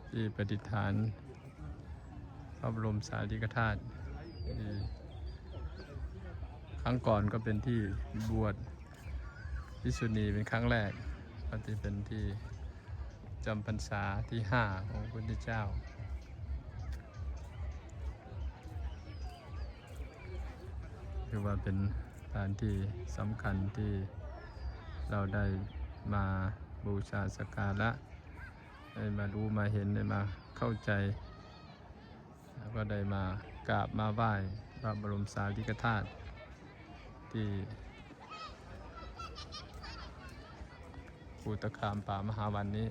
ທີ່ປະດິດຖານພະບໍລົມສາລີລິກະທາດ. ເອີ ຄັ້ງກ່ອນກໍເປັນທີ່ບວດພິກຂຸນີເປັນຄັ້ງແລກ, ກໍຈະເປັນທີ່ຈຳພັນສາທີຫ້າຂອງພະພຸດທະເຈົ້າ. ຖືວ່າເປັນສະຖານທີ່ສຳຄັນທີ່ເຮົາໄດ້ມາບູຊາສັກກາລະ, ໄດ້ມາຮູ້ມາເຫັນ, ໄດ້ມາເຂົ້າໃຈ, ແລ້ວກໍໄດ້ມາກາບມາໄຫວ້ພະບໍລົມສາລີລິກະທາດທີ່ພູຕະຄາມປ່າມະຫາວັນນີ້.